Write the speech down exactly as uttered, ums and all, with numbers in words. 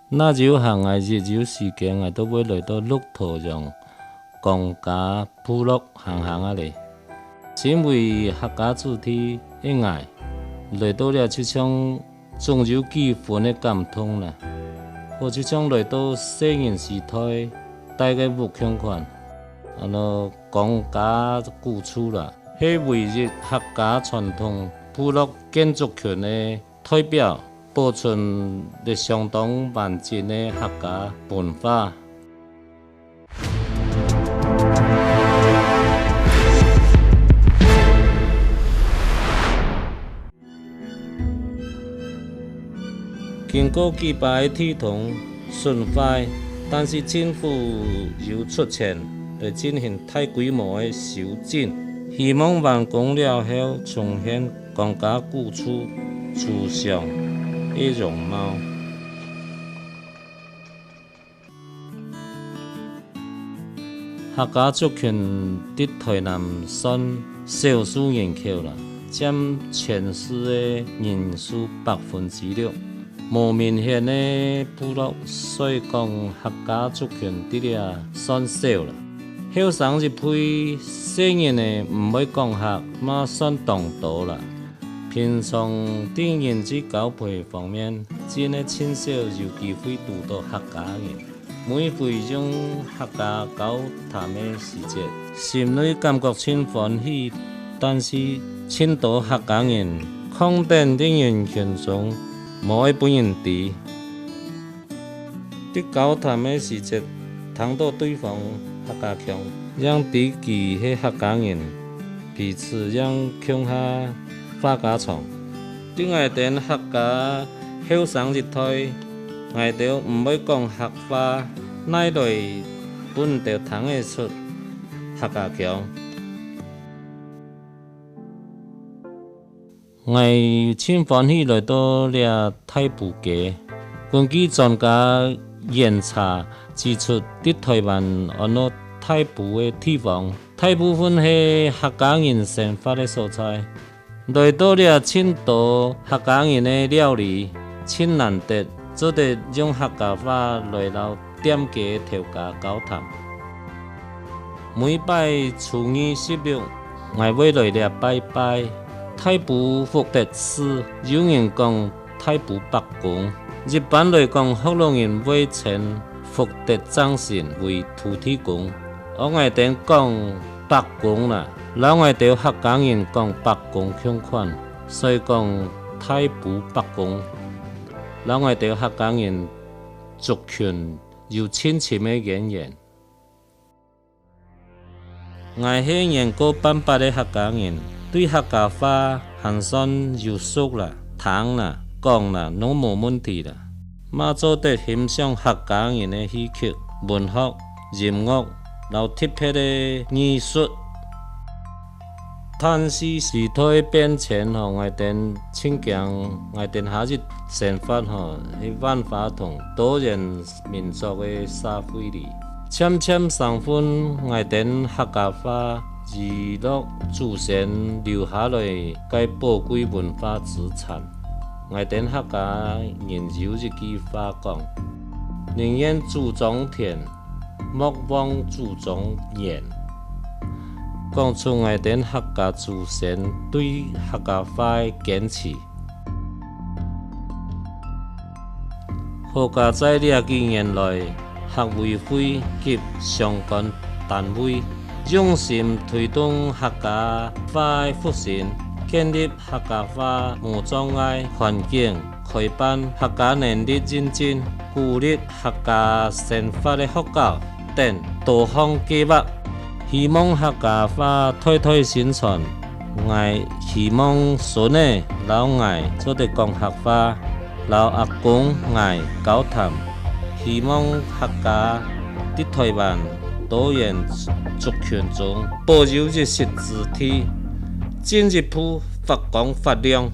若有閒，𠊎一有時間，𠊎都會來到鹿桃鄉江家部落行行啊咧。身為客家子弟个𠊎，來到這就像總有幾分个感動啦，好就像來到細人時代戴个屋共款。安到江家古厝啦，係唯一客家傳統部落建築群个代表，保存了相當完整个客家文化。經過幾擺个地動損壞，但是政府有出錢來進行大規模个修整，希望完工了後重現江家古厝初上个容貌。客家族群在臺南算少數人口啦，佔全市个人數百分之六。無明顯个部落，所以講客家族群在這算少啦。後生一輩細人仔毋會講客，嘛算當多啦。平常在人際交陪方面，真个盡少有機會堵到客家人。 每回用客家交談个時節，心內感覺盡歡喜，但是盡多客家人囥等在人群中，無愛分人知。在交談个時節，聽到對方客家腔，正知佢係客家人，彼此正共下話家常。對𠊎兜客家後生一代，𠊎兜毋會講客話，哪來分你兜聽得出客家腔？𠊎盡歡喜來到這大埔街。根據專家檢查指出，在臺灣安到大埔个地方，大部分係客家人生活个所在。 來到這盡多客家人个料理，盡難得做得用客家話來摎店家頭家交談。每擺初二十六，𠊎會來這拜拜。大埔福德祠，有人講大埔伯公，一般來講，福佬人會稱福德正神為土地公。 哦，𠊎兜講伯公啦，摎𠊎兜客家人講伯公共款，所以講大埔伯公，摎𠊎兜客家人族群有盡深个淵源。𠊎係年過半百个客家人，對客家話還算有熟啦，聽啦，講啦，攏無問題啦。 嘛做得欣賞客家人个戲曲、文學、音樂，摎特別个藝術。但是時代變遷吼，𠊎兜盡驚，𠊎兜下一生活吼，係萬花筒多元民族个社會裡，漸漸生份𠊎兜客家話，遺落祖先留下來个寶貴文化資產。 𠊎兜客家人有一句話講：「寧願祖宗田，莫忘祖宗源。」講出𠊎兜客家祖先對客家話个堅持。好佳在這幾年來，客委會及相關單位用心推動客家話个復興，建立 客家話無障礙環境，開辦客家能力認證，鼓勵客家生活个學校等多項計畫，希望客家話代代承傳。𠊎希望孫仔摎𠊎做得講客話，摎阿公𠊎交談。希望客家在臺灣多元族群中保有一席之地，進一步發光發亮。